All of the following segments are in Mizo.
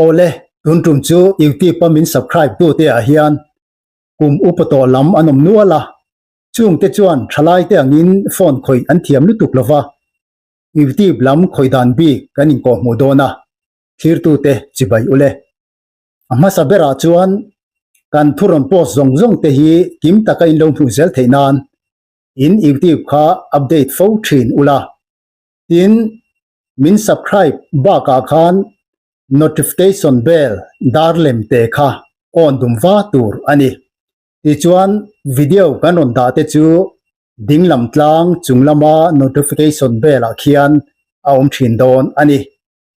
Awle, tun tum chu YouTube a min subscribe tu te ah hian kum upa tawh lam an awm nual a, chung te chuan thalai te angin phone khawih an thiam lutuk lova, YouTube lam khawih dan bik kan inkawhhmuh dawn a, thlirtu te chibai ule. A hmasa berah chuan kan thu rawn post zawng zawng te hi kim taka in lo hmuh zel theih nan in YouTube kha update fo thin ula. Tin, min subscribe bakah khan notification bell dar lem te kha on dum va tur a ni. Tichuan video kan rawn dah te chu dinglam tlang chung lama notification bell ah khian a awm thin dawn a ni.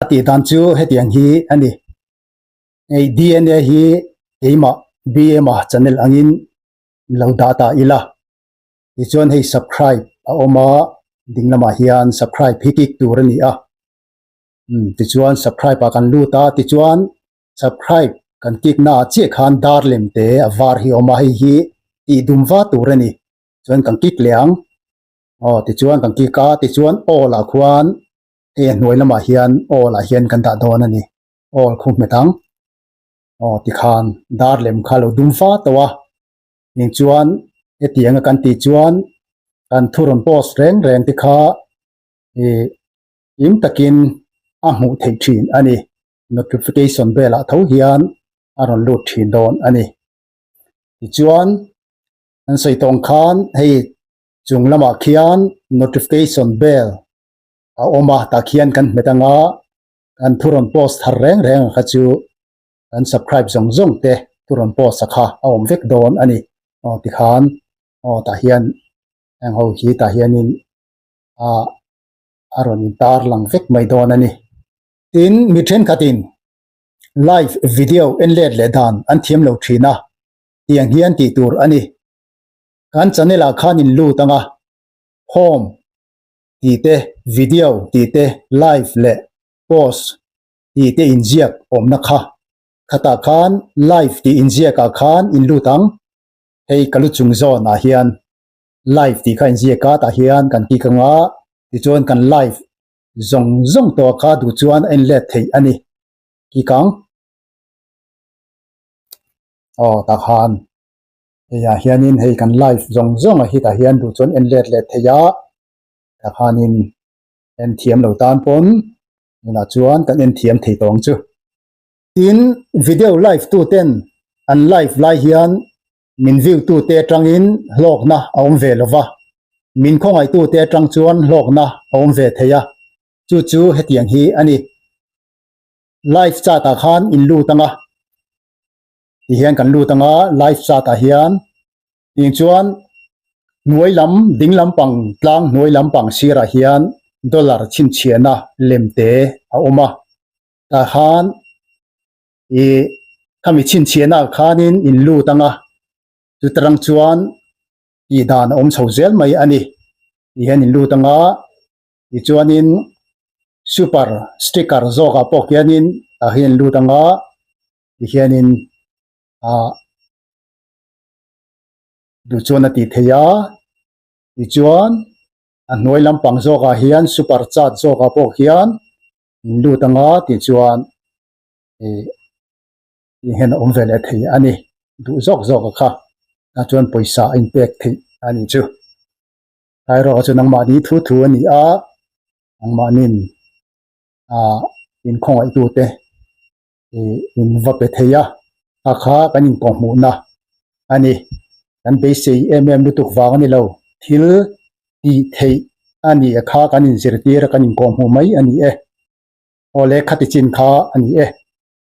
A tih dan chu hetiang hi a ni. Hei DNA hi keimah BM-a channel angin lo dah ta ila. Tichuan hei subscribe a awm a, ding lamah hian subscribe hi kik tur a ni a. Umm tichuan subscribe ah kan lut a, tichuan subscribe kan kik naah chiah khan dar lem te a var hi a awm a, hei hi tih dum va tur a ni. Chuan kan kik leh ang. Aw tichuan kan kik a, tichuan all ah khuan hei a hnuai lamah hian all ah hian kan dah dawn a ni. All khu hmet ang. Aw tikhan dar lem kha lo dum va tawh a. Eng chuan hetiang a kan tih chuan kan thu rawn post reng reng te kha ih hlim takin a hmuh theih thin a ni. Notification bell ah tho hian a rawn lut thin dawn a ni. Tichuan an sawi tawng khan hei chung lamah khian notification bell a awm a tah khian kan hmet anga kan thu rawn post thar reng reng ang kha chu kan subscribe zawng zawng te thu rawn post a kha a awm vek dawn a ni. Aw tikhan aw tah hian heng ho hi tah hianin ah a rawn intar lang vek mai dawn a ni. Tin, mi thenkhatin live video en let leh dan an thiam lo thin a, tiang hian tih tur a ni. Kan channel ah khan in lut anga home tih te, video tih te, live leh post tih te inziak awmna kha khatah khan live tih inziak ah khan in lut ang, hei ka lu chung zawn ah hian live tih kha inziak a tah hian kan kik anga tichuan kan live zawng zawng tawh kha duh chuan a en let theih a ni kik ang aw tah khan hei ah hianin hei kan live zawng zawng a hi tah hian duh chuan en let leh theih a tah khanin en thiam lo tan pawn tunah chuan kan en thiam thei tawng chu. Tin, video live tu ten an live lai hian min view tu te atangin hlawkna a awm ve lova, min khawngaih tu te atang chuan hlawkna a awm ve thei a, chu chu hetiang hi a ni. Live chat ah khan in lut anga, ti hian kan lut anga live chat ah hian Tiang chuan hnuai lam ding lampang tlang hnuai lampang sirah hian dollar chhinchhiahna lem te a awm a, tah khan ih khami chhinchhiahna ah khanin in lut ang a, chutarang chuan tih dan a awm chho zel mai a ni. Ti hian in lut ang a, tichuanin super sticker zawkah pawh khianin tah hian in lut ang a, tihianin ah. Duh chuan a tih theih a, tichuan a hnuai lampang zawkah hian super chat zawkah pawh hian in lut anga tichuan ih tih hian a awm ve leh thei a ni. Duh zawk zawk a kha tah chuan pawisa a inpek theih a nih chu. Erawh chu nangmahni thu thu a ni a, nangmahnin ah inkhawngaihtute ih in va pe thei a, a kha kan inkawhhmuhna a ni. Kan beisei em em lutuk vang a ni lo, thil tih theih a ni a kha kan inzirtir a, kan inkawhhmuh mai a ni e. Aw le khati chin kha a ni e.